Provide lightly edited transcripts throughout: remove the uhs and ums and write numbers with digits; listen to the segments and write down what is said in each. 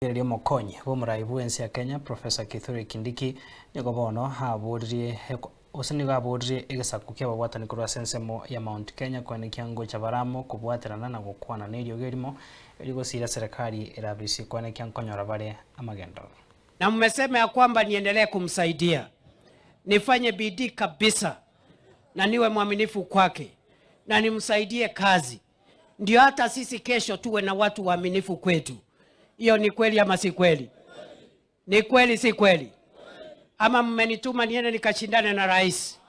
Rigereria omokonyi bw'omorai bw'ense ya Kenya Professor Kithure Kindiki nigo bono aboririe gose nigo aboririe egesaku ki'ababwatani korwa ase ensemo ya Mount Kenya koenekia ngocha bare amo kobwaterana na gokwana neriogi erimo erigosiira serikali erabisie koenekia nkonyora bare amagenderero. Na mmesema ya kwamba niendelee kumsaidia, nifanye bidii kabisa na niwe mwaminifu kwake na nimsaidie kazi, ndio hata sisi kesho tuwe na watu waaminifu kwetu. Hiyo ni kweli ama si kweli? Ni kweli si kweli? Ama mmenituma niende nikashindane na rais?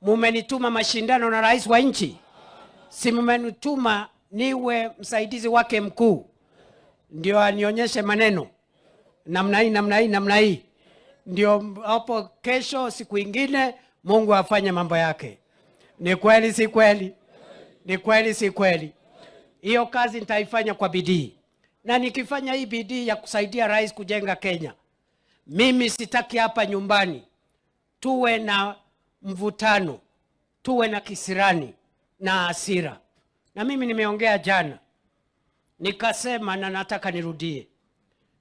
Mumenituma mashindano na rais wa nchi? Si mmenituma niwe msaidizi wake mkuu, ndio anionyeshe maneno namna hii namna hii namna hii, ndio hapo kesho, siku ingine Mungu afanye mambo yake. Ni kweli si kweli? Ni kweli si kweli? Hiyo kazi nitaifanya kwa bidii na nikifanya hii bidii ya kusaidia rais kujenga Kenya, mimi sitaki hapa nyumbani tuwe na mvutano, tuwe na kisirani na hasira. Na mimi nimeongea jana nikasema, na nataka nirudie,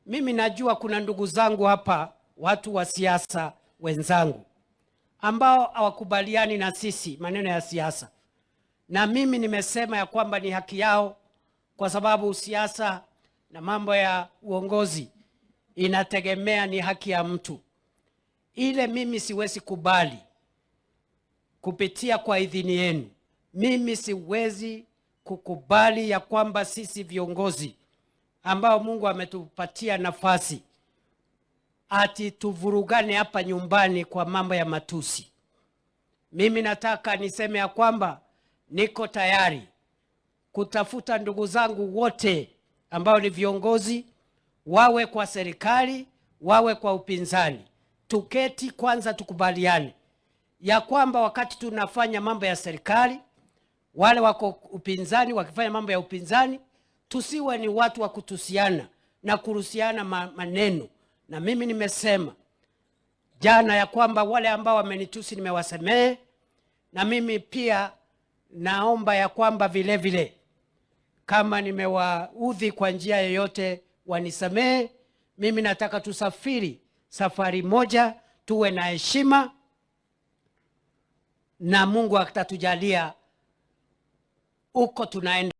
mimi najua kuna ndugu zangu hapa, watu wa siasa wenzangu ambao hawakubaliani na sisi maneno ya siasa, na mimi nimesema ya kwamba ni haki yao, kwa sababu siasa na mambo ya uongozi inategemea ni haki ya mtu. Ile mimi siwezi kubali kupitia kwa idhini yenu, mimi siwezi kukubali ya kwamba sisi viongozi ambao Mungu ametupatia nafasi ati tuvurugane hapa nyumbani kwa mambo ya matusi. Mimi nataka niseme ya kwamba niko tayari kutafuta ndugu zangu wote ambao ni viongozi, wawe kwa serikali, wawe kwa upinzani, tuketi kwanza, tukubaliane ya kwamba wakati tunafanya mambo ya serikali, wale wako upinzani wakifanya mambo ya upinzani, tusiwe ni watu wa kutusiana na kurusiana maneno. Na mimi nimesema jana ya kwamba wale ambao wamenitusi nimewasamehe, na mimi pia naomba ya kwamba vile vile kama nimewaudhi kwa njia yoyote wanisamehe. Mimi nataka tusafiri safari moja, tuwe na heshima na Mungu atatujalia huko tunaenda.